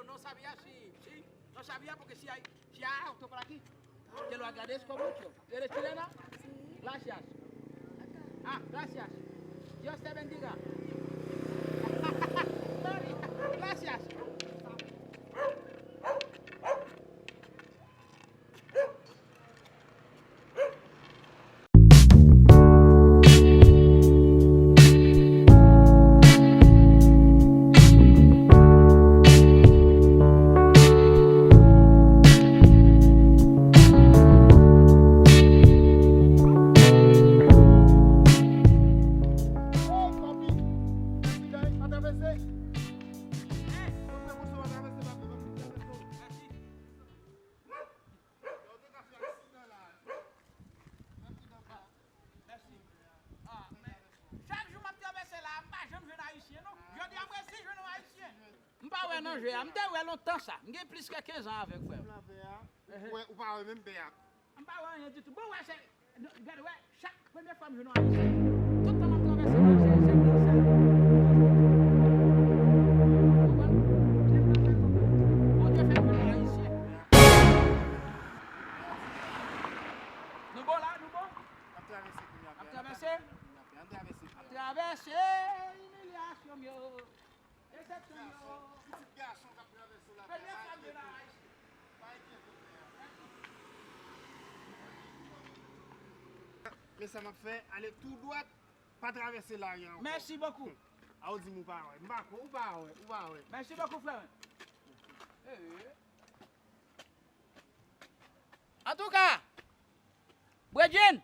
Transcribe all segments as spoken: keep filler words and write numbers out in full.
No sabía si, si, no sabía porque si hay, si hay auto por aquí. Te lo agradezco mucho. ¿Eres chilena? Gracias. Ah, gracias. Dios te bendiga. Gracias. Mèsi. Ah, men, chak jou m ap travèse la, m pa janm jwenn Ayisyen, non. Jodi a, m resi jwenn yon Ayisyen. M pa wè nan je a, m te wè lontan sa. M gen plis ke kenz an avèk frè m. Ou wè, ou pa wè menm pè a. M pa wè anyen ditou. Bon, wè, se, gade, wè, chak premye fwa m jwenn yon Ayisyen, tout tan m ap travèse la, se, se, se, Bondye fè m jwenn yon Ayisyen. Nou bon la, nou bon? N ap travèse kounye a, frè. N ap travèse? N ap travèse, frè. N ap travèse imilyasyon m yo, desepsyon m yo. Pitit gason k ap travèse la, frè. Premye fwa m vin Ayiti. Pa enkyete, frè. Men sa m ap fè, ale tou dwat, pa travèse lari a ankò. Mèsi bokou. A, ou di m ou pa wè. M pa kwè, ou pa wè, ou pa wè. Mèsi bokou, frè mwen. Antouka, Bredjin,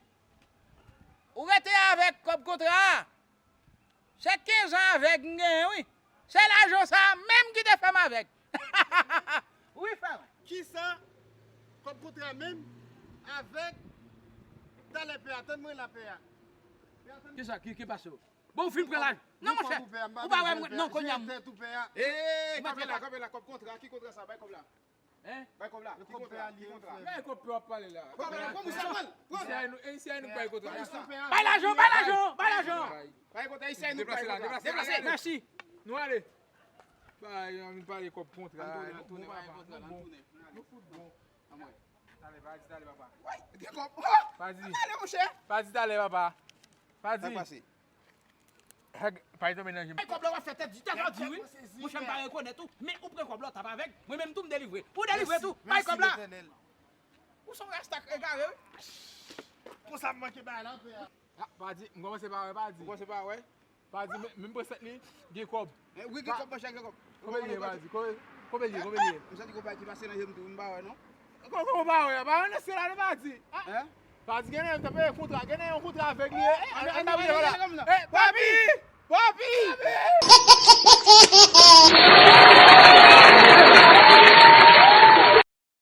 ou rete avèk kòb kontra a. Se kenz an avèg m genyen, wi. Se lajan sa a menm ki te fè m avèg. Wi, frè mwen. Kisa kòb kontra menm avèk talè pè a? Tann mwen la, pè a. Kisa? Ki, ki pase w? Bon, ou fin pran lajan. Non, monchè. Ou pa wè mwen, non, kounye a m. Ee, kanpe la, kanpe la, kòb kontra, ki kontra sa? Bay kòb la. Hein? Bay kòb la. Ki kontra? Ki kontra? Bay kòb pè w ap pale la. Kòb la, kòb sa pran. Isi a nou, isi a nou bay kontra. Bay lajan, bay lajan, bay lajan. Bay kontra, isi a nou bay kontra. Deplase la, deplase la. Mèsi. Nou ale. Bay, ann pale kòb kontra. Ann tounen, ann tounen, bay kontra, ann tounen. Nou fout bon. Anmwey. Talè, pa di talè, papa. Woy, gen kòb. Pa di. Talè, monchè. Pa di talè, papa. Pa di. Sa pase? Hèg, pa tonbe nan je m. Bay kòb la, w ap fè tèt di, tèt di, wi. Monchè, m pa rekonèt ou, men ou pran kòb la, w t ap avèg. Mwen menm tou, m delivre. Ou delivre tou, bay kòb la. Ou se yon rasta egare, wi. Konsa m manke bay la, pè a. Ah, pa di, m kòmanse pa wè, pa di. Ou kòmanse pa wè? Pa di, men, men m pran sèt li, gen kòb. Eh, wi, gen kòb, monchè, gen kòb. Konbyen l ye, pa di? Konbyen, konbyen l ye, konbyen l ye? M santi gon bagay ki pase nan je m tou, m pa wè, non. Kòman, kòman w pa wè? Pa wè nan syèl la, non, pa di. Ah. Hein? Pa di gen nèg k ap peye kontra, gen nèg yon kontra avèg li ye. Eh, ann, ann, ann, ann, ann, ann, ann. Eh, Papi! Papi!